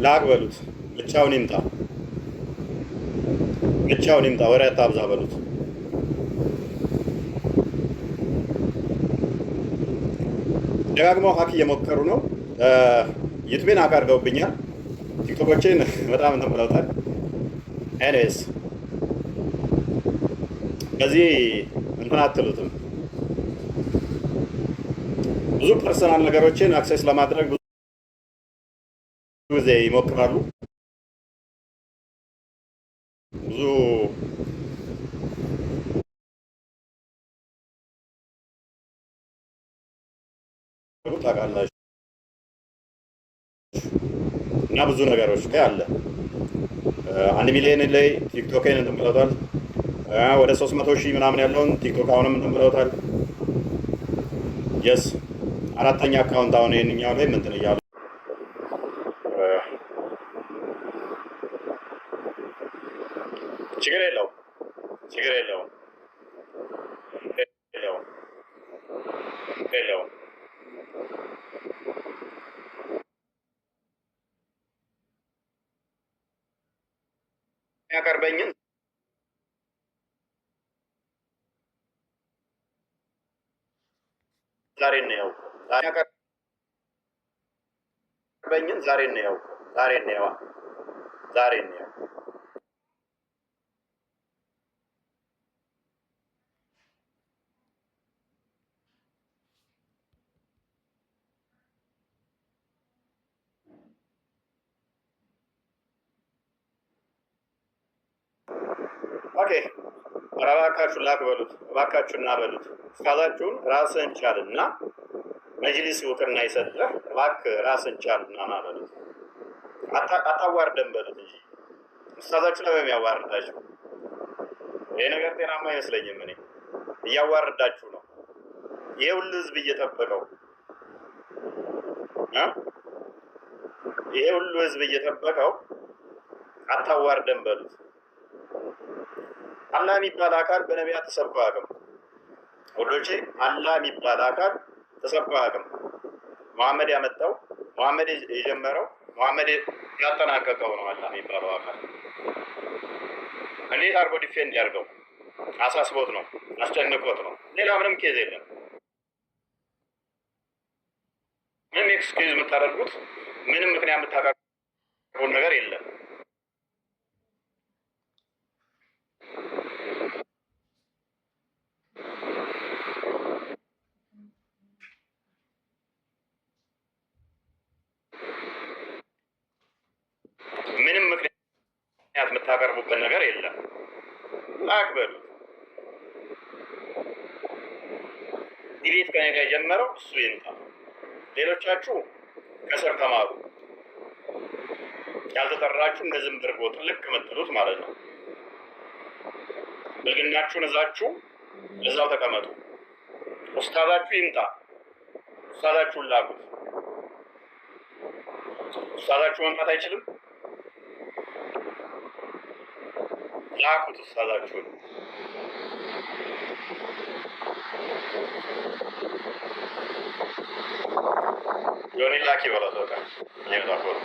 ላክ በሉት። ብቻውን ይምጣ፣ ብቻውን ይምጣ። ወሬ አታብዛ በሉት። ደጋግመው hack እየሞከሩ ነው። ዩቱቤን hack አድርገውብኛል። ቲክቶኮቼን በጣም እንትን ብለውታል። Anyways በዚህ እንትን አትሉትም። ብዙ personal ነገሮችን access ለማድረግ ብዙ ጊዜ ይሞክራሉ። ብዙ ታውቃላችሁ እና ብዙ ነገሮች ላይ አለ። 1 ሚሊዮን ላይ ቲክቶክን እንትን ብለውታል። ወደ 300,000 ምናምን ያለውን ቲክቶክ አሁንም እንትን ብለውታል። Yes፣ አራተኛ account አሁን ይህንኛው ላይ ምንትን እያሉ ችግር የለውም፣ ችግር የለውም፣ የለውም፣ የለውም። የሚያቀርበኝን ዛሬ እንየው። የሚያቀርበኝን ዛሬ እንየው። ዛሬ እንየዋ። ዛሬ እንየው። Okay፣ ኧረ እባካችሁ ላክ በሉት፣ እባካችሁ እና በሉት። እስካዛችሁን ራስህን ቻልና መጅሊስ እውቅና ይሰጥህ። እባክህ ራስህን ቻልና ና በሉት። አታዋርደን በሉት እንጂ ኡስታዛችሁ ነው የሚያዋርዳችሁ። ይሄ ነገር ጤናማ አይመስለኝም። እኔ እያዋርዳችሁ ነው። ይሄ ሁሉ ህዝብ እየጠበቀው እ ይሄ ሁሉ ህዝብ እየጠበቀው አታዋርደን በሉት። አላህ የሚባል አካል በነቢያት ተሰብኮ አያውቅም። ወዶቼ አላህ የሚባል አካል ተሰብኮ አያውቅም። መሐመድ ያመጣው፣ መሐመድ የጀመረው፣ መሐመድ ያጠናቀቀው ነው። አላህ የሚባለው አካል እንዴት አድርጎ defend ያድርገው? አሳስቦት ነው፣ አስጨንቆት ነው። ሌላ ምንም case የለም። ምንም excuse የምታደርጉት፣ ምንም ምክንያት የምታቀርቡት ነገር የለም። ምንም ምክንያት የምታቀርቡበት ነገር የለም። ላክ በሉት። Debate ከኔ ጋር የጀመረው እሱ ይምጣ። ሌሎቻችሁ ከስር ተማሩ። ያልተጠራችሁ እንደ ዝንብ እርጎ ጥልቅ የምትሉት ማለት ነው። ብልግናችሁን እዛችሁ እዛው ተቀመጡ። ኡስታዛችሁ ይምጣ። ኡስታዛችሁን ላኩት። ኡስታዛችሁ መምጣት አይችልም? ላኩት ኡስታዛችሁን። ዮኒ ላኪ በላት። በቃ ይመጣ እኮ ነው።